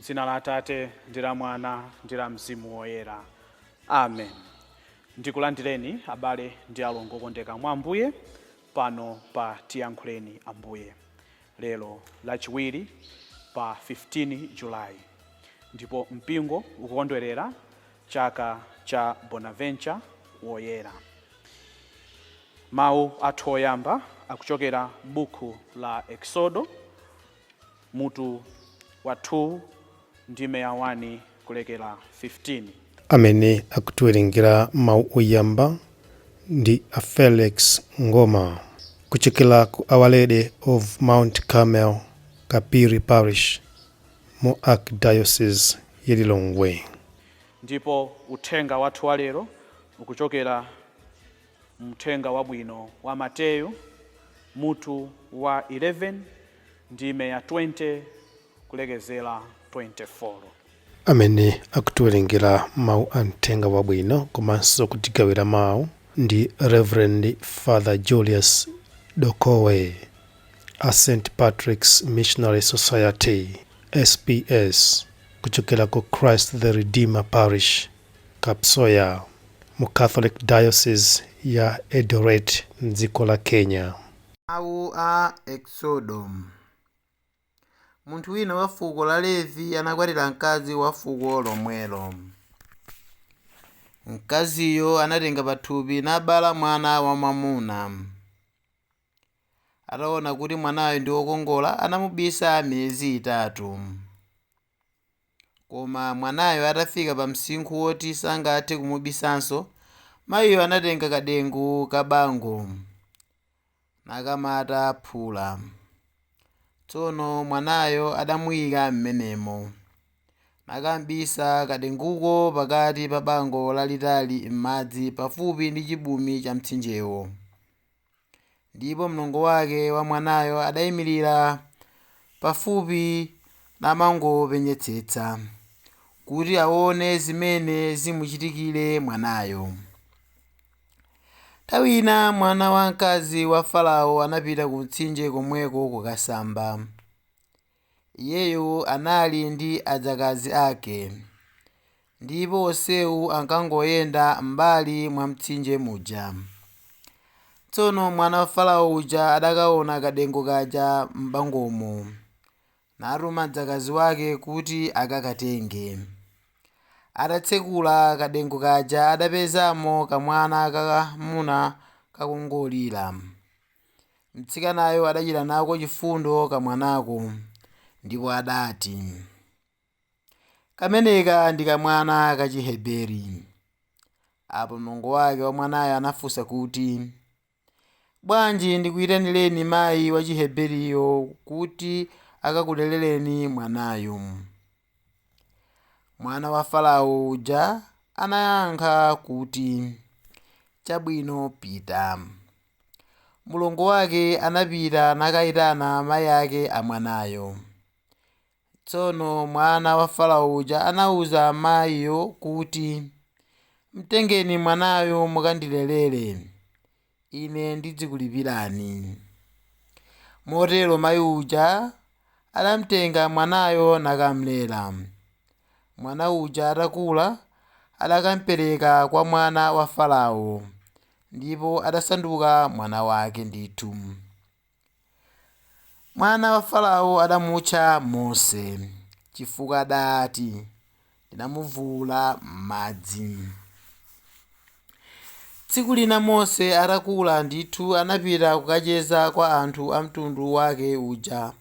M'dzina la Atate ndi la Mwana ndi la Mzimu Woyera. Amen. Ndikulandireni abale ndi alongo okondeka mwa Ambuye pano pa Tiyankhuleni Ambuye lero Lachiwiri pa 15 July, ndipo mpingo ukukondwerera chaka cha Bonaventure Woyera. Mawu athu oyamba akuchokera m'buku la Eksodo mutu wa 2 ndime ya 1 kulekera 15. Amene akutiwerengera mawu oyamba ndi a Felix Ngoma kuchokera ku Our Lady of Mount Carmel Kapiri Parish mu Archdiocese ya Lilongwe. Ndipo uthenga wathu wa lero ukuchokera muthenga wabwino wa Mateyu mutu wa 11 ndime ya 20 kulekezera 24. Amene akutiwerengera mawu a mthenga wabwino komanso kutigawira mawu ndi Reverend Father Julius Dokowe a St Patrick's Missionary Society SPS kuchokera ku Christ the Redeemer Parish Kapsoya mu Catholic Diocese ya Eldoret mdziko la Kenya. Mawu a Eksodo. Munthu wina wa fuko la Levi anakwatira mkazi wa fuko lomwelo. Mkaziyo anatenga pathupi nabala mwana wamwamuna. Ataona kuti mwanayo ndi wokongola, anamubisa miyezi itatu. Koma mwanayo atafika pa msinkhu woti sangathe kumubisanso, mayiyo anatenga kadengu ka bango nakamata phula. Tsono mwanayo adamuyika m'menemo, nakamubisa kadenguko pakati pa bango lalitali m'madzi pafupi ndi chibumi cha mtsinjewo. Ndipo mlongo wake wa mwanayo adayimirira pafupi namangopenyetsetsa, kuti aone zimene zimuchitikire mwanayo. Nthawi ina mwana wamkazi wa Farao anapita ku mtsinje komweko kukasamba. Iyeyo anali ndi adzakazi ake, ndipo onsewo ankangoyenda m'mbali mwa mtsinje muja. Tsono mwana wa Farao uja adakaona kadengu kaja m'bangomo, natuma mdzakazi wake kuti akakatenge. Atatsekula kadengu kaja adapezamo kamwana kakamuna kakungolira. Mtsikanayo adachita nako chifundo kamwanako, ndipo adati, Kameneka ndi kamwana kachiheberi. Apo mlongo wake wa mwanayo anafunsa kuti, Bwanji ndikuyitanireni mayi wa Chiheberiyo kuti akakulerereni mwanayu? Mwana wa Farao uja anayankha kuti, Chabwino, pita. Mlongo wake anapita nakayitana mayi ake a mwanayo. Tsono mwana wa Farao uja anawuza mayiyo kuti, Mtengeni mwanayo mukandilerere, ine ndidzikulipirani. Motero mayi uja adamtenga mwanayo nakamlera. Mwana uja atakula adakampereka kwa mwana wa Farao, ndipo adasanduka mwana wake ndithu. Mwana wa Farao adamutcha Mose, chifukwa adati, Ndinamuvuwula m'madzi. Tsiku lina Mose atakula ndithu anapita kukacheza kwa anthu a mtundu wake uja,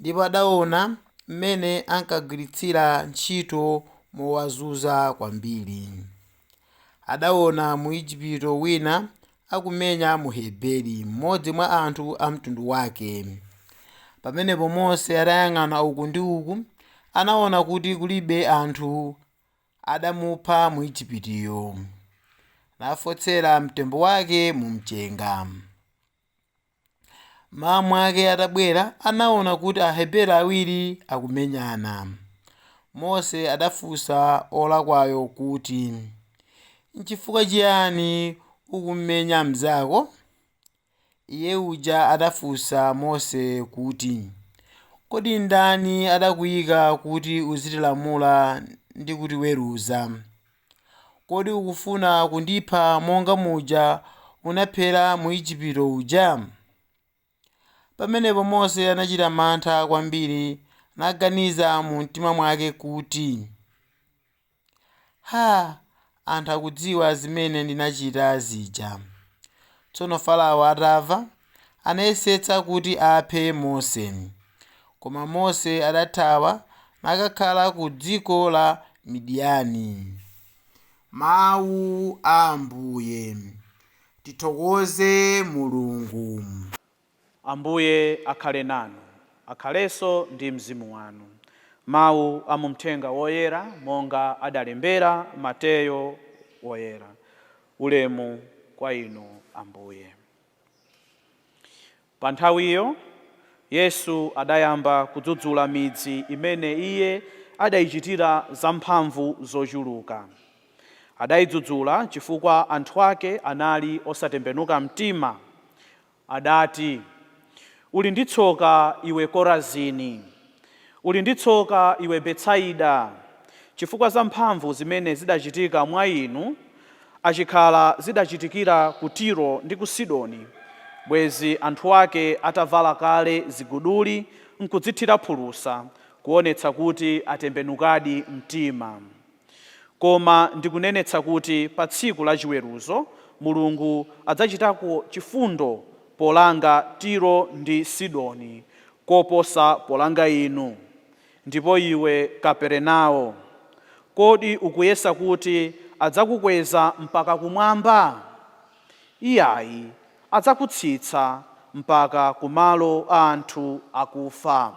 ndipo adaona mmene ankagwiritsira ntchito mowazunza kwambiri. Adaona Mwigupto wina akumenya Mheberi, mmodzi mwa anthu a mtundu wake. Pamenepo Mose atayang'ana uku ndi uku, anaona kuti kulibe anthu, adamupha Mwiguptoyo, nafotsera mtembo wake mu mchenga. Mmawa mwake atabwera, anaona kuti Aheberi awiri akumenyana. Mose adafunsa wolakwayo kuti, N'chifukwa chiyani ukumenya mnzako? Iye uja adafunsa Mose kuti, Kodi ndani adakuyika kuti uzitilamula ndi kutiweruza? Kodi ukufuna kundipha monga muja unaphera Mwigupto uja?" Pamenepo Mose anachita mantha kwambiri naganiza mu mtima mwake kuti, "Ha, anthu akudziwa zimene ndinachita zija." Tsono Farao atamva, anayesetsa kuti aphe Mose. Koma Mose adathawa nakakhala ku dziko la Midiyani. Mawu a Ambuye. Tithokoze Mulungu. Ambuye akhale nanu, akhalenso ndi mzimu wanu. Mawu a mumthenga woyera monga adalembera Mateyo woyera. Ulemu kwa inu, Ambuye. Pa nthawiyo Yesu adayamba kudzudzula midzi imene iye adayichitira zamphamvu zochuluka. Adayidzudzula chifukwa anthu ake anali osatembenuka mtima. Adati, "Uli ndi tsoka iwe Korazini! Uli ndi tsoka iwe Betsaida! Chifukwa zamphamvu zimene zidachitika mwa inu achikhala zidachitikira ku Tiro ndi ku Sidoni, bwezi anthu ake atavala kale ziguduli nkudzithira phulusa, kuonetsa kuti atembenukadi mtima. Koma ndikunenetsa kuti pa tsiku la chiweruzo Mulungu adzachitako chifundo polanga Tiro ndi Sidoni koposa polanga inu. Ndipo iwe Kaperenawo, kodi ukuyesa kuti adzakukweza mpaka kumwamba? Iyayi, adzakutsitsa mpaka kumalo a anthu akufa.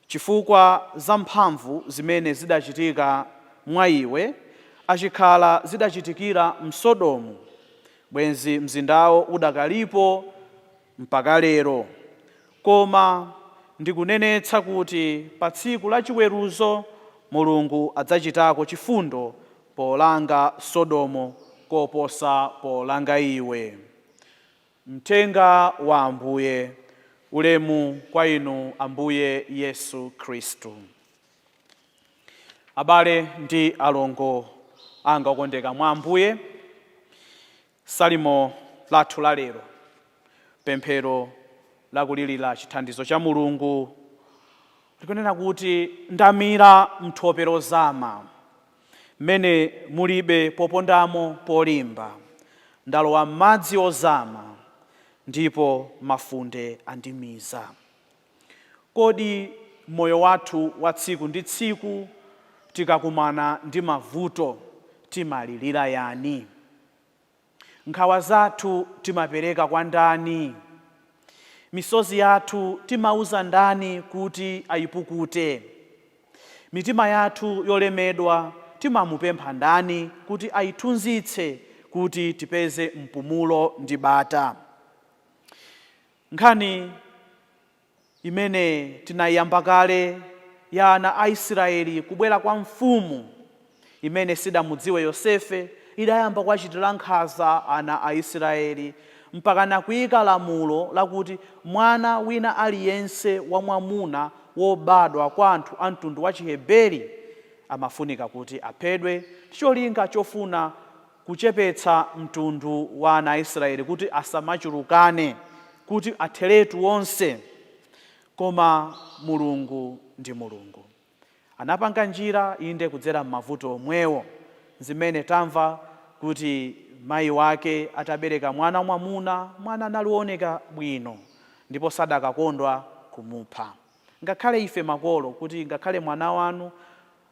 Chifukwa zamphamvu zimene zidachitika mwa iwe achikhala zidachitikira mSodomu, bwenzi mzindawo udakalipo mpaka lero. Koma ndikunenetsa kuti pa tsiku la chiweruzo Mulungu adzachitako chifundo polanga Sodomu koposa polanga iwe." Mthenga wa Ambuye. Ulemu kwa inu, Ambuye Yesu Khristu. Abale ndi alongo anga okondeka mwa Ambuye, salimo lathu la lero, pemphero lakulirira chithandizo cha Mulungu, likunena kuti, "Ndamira mthope lozama, mmene mulibe popondamo polimba. Ndalowa m'madzi ozama, ndipo mafunde andimiza." Kodi moyo wathu wa tsiku ndi tsiku, tikakumana ndi mavuto, timalirira yani? Nkhawa zathu timapereka kwa ndani? Misozi yathu timauza ndani kuti ayipukute? Mitima yathu yolemedwa timamupempha ndani kuti ayithunzitse, kuti tipeze mpumulo ndi bata? Nkhani imene tinayiyamba kale ya ana a Israeli kubwera kwa mfumu imene sidamudziwe Yosefe, idayamba kuwachitira nkhanza ana a Israeli, mpakana kuyika lamulo lakuti mwana wina aliyense wamwamuna wobadwa kwa anthu a mtundu wa Chiheberi amafunika kuti aphedwe, cholinga chofuna kuchepetsa mtundu wa ana a Israeli kuti asamachulukane, kuti atheretu onse. Koma Mulungu ndi Mulungu, anapanga njira, inde kudzera m'mavuto omwewo, zimene tamva kuti mayi wake atabereka mwana mwamuna, mwana analioneka bwino ndipo sadakakondwa kumupha. Ngakhale ife makolo, kuti ngakhale mwana wanu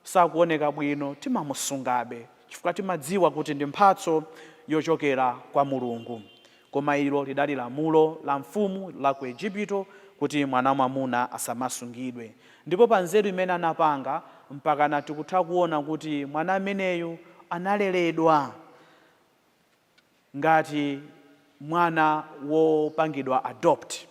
sakuoneka bwino, timamusungabe chifukwa timadziwa kuti ndi mphatso yochokera kwa Mulungu. Koma ilo lidali lamulo la mfumu la ku Igupto kuti mwana mwamuna asamasungidwe. Ndipo pa nzeru imene anapanga, mpakana tikutha kuona kuti mwana ameneyu analeredwa ngati mwana wopangidwa adopt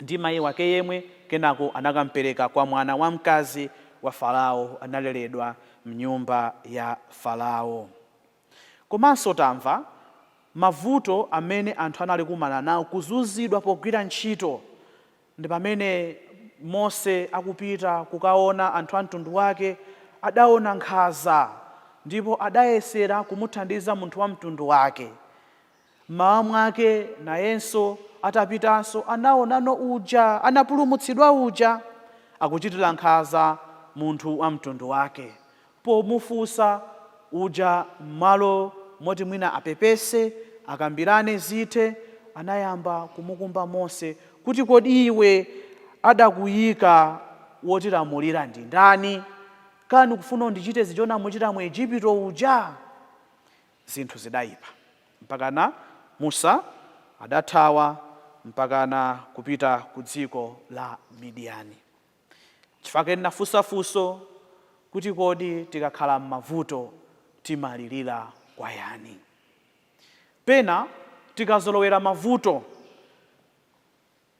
ndi mayi wake yemwe. Kenako anakampereka kwa mwana wamkazi wa Farao, analeredwa mnyumba ya Farao. Komanso tamva mavuto amene anthu anali kumana nawo, kuzunzidwa pogwira ntchito, ndi pamene Mose akupita kukaona anthu a mtundu wake, adaona nkhanza ndipo adayesera kumuthandiza munthu wa mtundu wake. Mmawa mwake nayenso atapitanso, anaonano uja anapulumutsidwa uja akuchitira nkhanza munthu wa mtundu wake. Pomufunsa uja, m'malo moti mwina apepese, akambirane zithe, anayamba kumukumba Mose kuti, "Kodi iwe adakuyika wotilamulira ndi ndani? Kani kufuna undichite zija unamuchita mu Igupto uja?" Zinthu zidayipa mpakana Musa adathawa mpakana kupita ku dziko la Midiyani. Chifukwa ndinafunsafunso kuti, kodi tikakhala m'mavuto timalirira kwa yani? Pena tikazolowera mavuto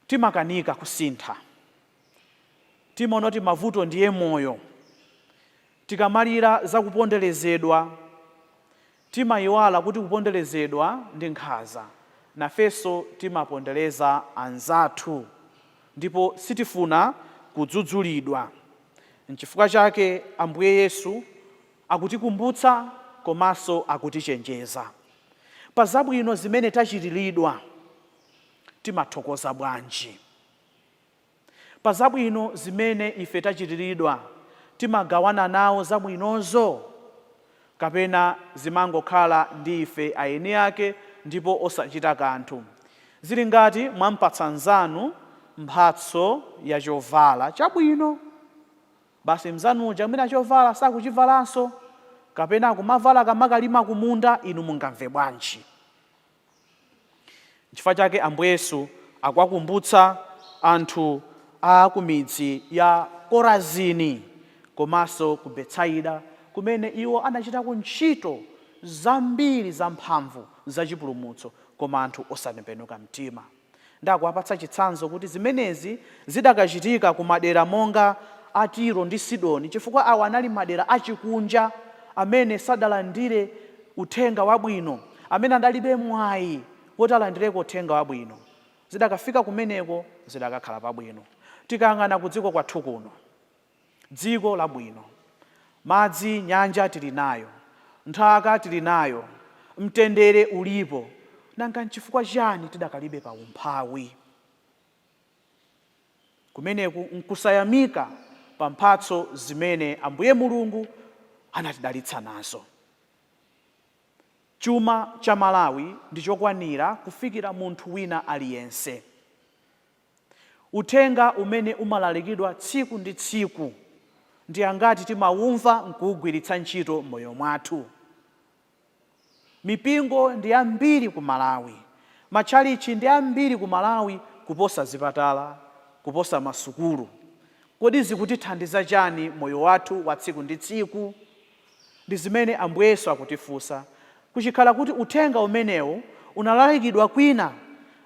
timakanika kusintha, timaona kuti mavuto ndiye moyo. Tikamalira zakuponderezedwa timayiwala kuti kuponderezedwa ndi nkhanza, nafenso timapondereza anzathu ndipo sitifuna kudzudzulidwa. Nchifukwa chake Ambuye Yesu akutikumbutsa komanso akutichenjeza. Pa zabwino zimene tachitiridwa timathokoza bwanji? Pa zabwino zimene ife tachitiridwa timagawana nawo zabwinozo, kapena zimangokhala ndi ife aeni ake ndipo osachita kanthu? Zili ngati mwampatsa mnzanu mphatso ya chovala chabwino, basi mnzanuja mwina chovala sakuchivalanso kapena akumavala kamakalima kumunda, inu mungamve bwanji? Nchifukwa chake Ambuye Yesu akuwakumbutsa anthu a ku midzi ya Korazini komanso ku Betsaida, kumene iwo anachitako ntchito zambiri zamphamvu zachipulumutso koma anthu osatembenuka mtima. Ndakuwapatsa chitsanzo kuti zimenezi zidakachitika ku madera monga a Tiro ndi Sidoni, chifukwa awa anali madera achikunja amene sadalandire uthenga wabwino, amene adalibe mwayi woti alandireko uthenga wabwino. Zidakafika kumeneko zidakakhala pabwino. Tikayang'ana ku dziko kwathu kuno, dziko labwino, madzi, nyanja tili nayo, nthaka tili nayo, mtendere ulipo, nanga nchifukwa chani tidakalibe pa umphawi? Kumeneku nkusayamika pa mphatso zimene Ambuye Mulungu anatidalitsa nazo. Chuma cha Malawi ndi chokwanira kufikira munthu wina aliyense. Uthenga umene umalalikidwa tsiku ndi tsiku, ndi angati timawumva nkuwugwiritsa ntchito m'moyo mwathu? Mipingo ndi ambiri ku Malawi, matchalichi ndi ambiri ku Malawi kuposa zipatala, kuposa masukulu. Kodi zikutithandiza chani moyo wathu wa tsiku ndi tsiku? Ndi zimene Ambuye Yesu akutifunsa. Kuchikhala kuti uthenga umenewu unalalikidwa kwina,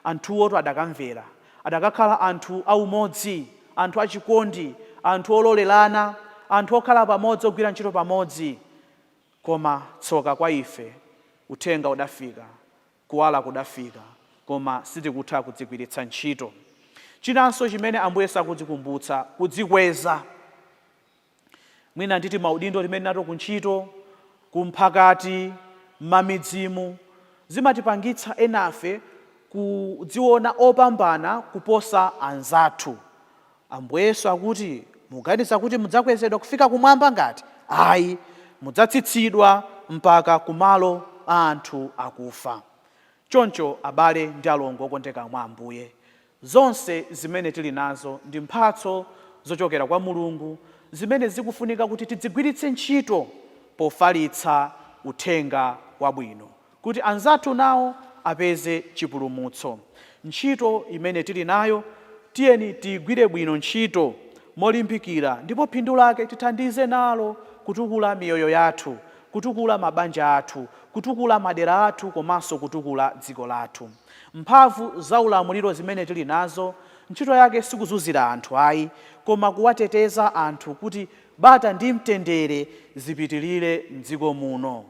anthuwotu adakamvera, adakakhala anthu aumodzi, anthu achikondi, anthu ololerana, anthu okhala pamodzi, ogwira ntchito pamodzi. Koma tsoka kwa ife, uthenga udafika, kuwala kudafika, koma sitikutha kudzigwiritsa ntchito. Chinanso chimene Ambuye Yesu akutikumbutsa, kudzikweza. Mwina nditi maudindo timene nato kuntchito, kumphakati, m'mamidzimu, zimatipangitsa enafe kudziona opambana kuposa anzathu. Ambuye Yesu akuti, "Muganiza kuti mudzakwezedwa kufika kumwamba ngati? Ayi, mudzatsitsidwa mpaka kumalo a anthu akufa." Choncho abale ndi alongo okondeka mwa Ambuye, zonse zimene tili nazo ndi mphatso zochokera kwa Mulungu zimene zikufunika kuti tidzigwiritse ntchito pofalitsa uthenga wabwino kuti anzathu nawo apeze chipulumutso. Ntchito imene tili nayo, tiyeni tiyigwire bwino ntchito molimbikira, ndipo phindu lake tithandize nalo kutukula miyoyo yathu, kutukula mabanja athu, kutukula madera athu komanso kutukula dziko lathu. Mphamvu za ulamuliro zimene tili nazo, ntchito yake sikuzunzira anthu ayi, koma kuwateteza anthu kuti bata ndi mtendere zipitirire mdziko muno.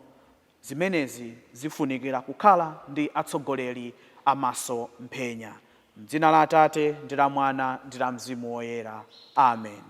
Zimenezi zifunikira kukhala ndi atsogoleri amaso mphenya. Mdzina la Atate ndi la Mwana ndi la Mzimu Woyera. Amen.